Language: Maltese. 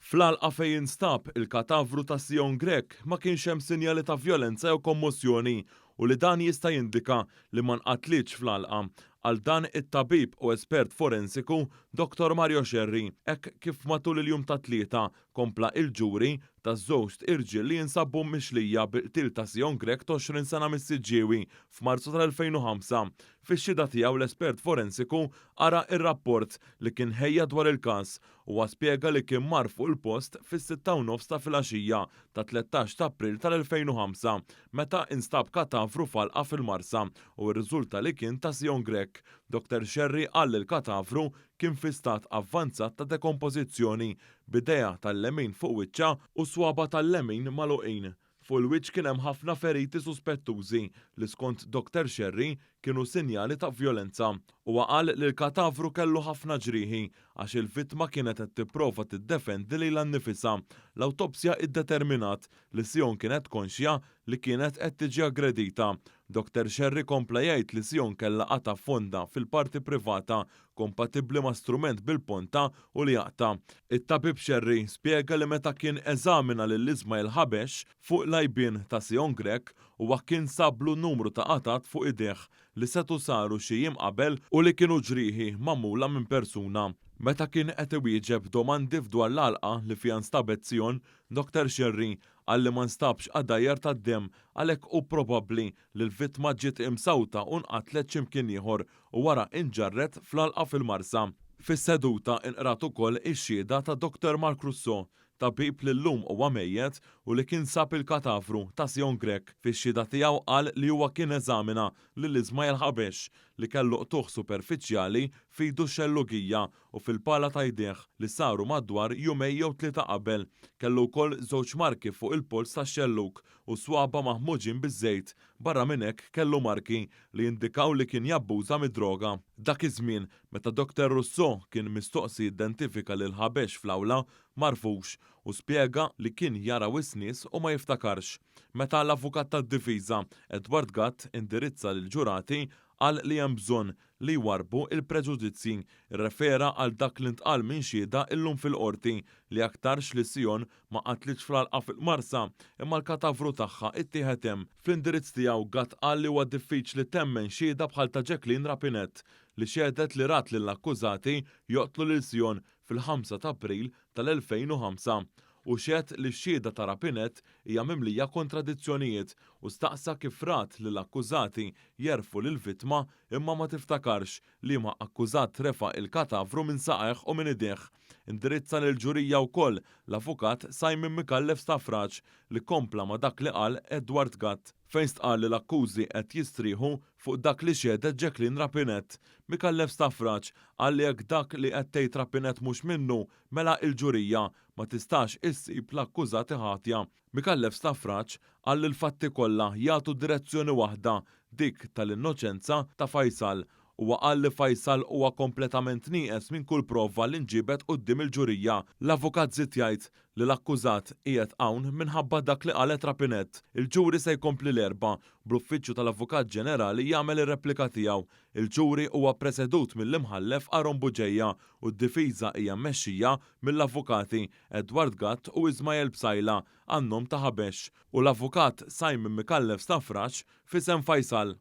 Fl-għalqa fejn instab il-katavru ta' Sion Grech ma kienx hemm sinjali ta' vjolenza jew kommossjoni u li dan jista' jindika li ma nqatlitx fl-għalqa. Qal dan it-tabib u espert forensiku Dottor Mario Scerri hekk kif matul il-jum tat-Tlieta kompla il-ġuri ta' żewġt irġiel li jinsabu mixlija bil-qtil ta' Sion Grech ta' 20 sena mis-Siġġiewi f'Marzu tal-2005. Fix-xhieda tiegħu l-espert forensiku qara r-rapport li kien ħejja dwar il-każ. Huwa spjega li kien mar fuq il-post fis-sitta u nofs ta' filgħaxija tat-13 ta' April tal-2005 meta instab katavru f'għalqa fil-Marsa u rriżulta li kien ta' Sion Grech. Dr Scerri qal li l-katavru kien fi stat avvanzat ta' dekompożizzjoni b'idejha tal-lemin fuq wiċċha u swaba' tal-lemin magħluqin. Fuq il-wiċċ kien hemm ħafna feriti suspettużi li skont Dr Scerri kienu sinjali ta' vjolenza. Huwa qal li l-katavru kellu ħafna ġrieħi għax il-vittma kienet qed tipprova tiddefendi lilha nnifisha. L-awtopsja iddeterminat li Sion kienet konxja li kienet qed tiġi aggredita. Dr Scerri kompla jgħid li Sion kellha qatgħa fonda fil-parti privata kompatibbli ma' strument bil-ponta u li jaqta'. It-tabib Scerri spjega li meta kien eżamina lil Ismael Habesh fuq l-għajbien ta' Sion Grech huwa kien sablu numru ta' qatgħat fuq idejh li setgħu saru xi jiem qabel u li kienu ġrieħi magħmula minn persuna. Meta kien qed iwieġeb domandi f'dwar l-għalqa li fiha nstabet Sion, Dr Scerri qal li ma nstabx għadajjar tad-demm għalhekk hu probabbli li l-vittma ġiet imsawta u nqatlet xi mkien ieħor u wara inġarret fl-għalqa fil-Marsa. Fis-seduta inqrat ukoll ix-xhieda ta' Dr Mark Rousseau, tabib li llum huwa mejjet u li kien sab il-katavru ta' Sion Grech. Fix-xhieda tiegħu qal li huwa kien eżamina lil Ismael Habesh li kellu qtugħ superfiċjali f'idu x-xellugija u fil-pala ta' jdejh li saru madwar jumejn jew tlieta qabel. Kellu wkoll żewġ marki fuq il-polz tax-xellug u swaba' maħmuġin biż-żejt. Barra minn hekk kellu marki li jindikaw li kien jabbuża mid-droga. Dak iż-żmien, meta Dr Rousseau kien mistoqsi jiddentifika lil Habesh fl-awla, m'għarfux u spjega li kien jara wisq nies u ma jiftakarx. Meta l-avukat tad-difiża, Edward Gatt, indirizza lill-ġurati, qal li hemm bżonn li jwarrbu l-preġudizzji. Irrefera għal dak li ntqal minn xhieda illum fil-Qorti li aktarx li Sion ma qatlitx fl-għalqa fil-Marsa, imma l-katavru tagħha ttieħed hemm. Fl-indirizz tiegħu Gatt qal li huwa diffiċli temmen xhieda bħal ta' Jacqueline Rapinett, li xehdet li rat lill-akkużati joqtlu lil Sion fil-5 ta' April tal-2005. Hu xehed li x-xhieda ta' Rapinett hija mimlija kontradizzjonijiet u staqsa kif rat lill-akkużati jerfgħu lill-vittma imma ma tiftakarx liema akkużat refa' il-katavru minn saqajh u minn idejh. Indirizza lill-ġurija wkoll l-Avukat Simon Micallef Stafrace li kompla ma' dak li qal Edward Gatt, fejn stqarr li l-akkużi qed jistrieħu fuq dak li xehdet Jacqueline Rapinett. Micallef Stafrace qal li jekk dak li qed tgħid Rapinett mhux minnu, mela il-ġurija ma tistax issib l-akkużati ħatja. Micallef Stafrace qal li l-fatti kollha jagħtu direzzjoni waħda, dik tal-innoċenza ta' Faisal. Huwa qal li Faisal huwa kompletament nieqes minn kull prova li nġiebet quddiem il-ġurija. L-avukat żied jgħid li l-akkużat qiegħed hawn minħabba dak li qalet Rapinett. Il-ġuri se jkompli l-Erbgħa, bl-Uffiċċju tal-Avukat Ġenerali jagħmel ir-replika tiegħu. Il-ġuri huwa ppresedut mill-Imħallef Aaron Bugeja u d-difiża hija mmexxija mill-Avukati Edward Gatt u Ismael Psaila għan-nom ta' Habesh u l-Avukat Simon Micallef Stafrace f'isem Faisal.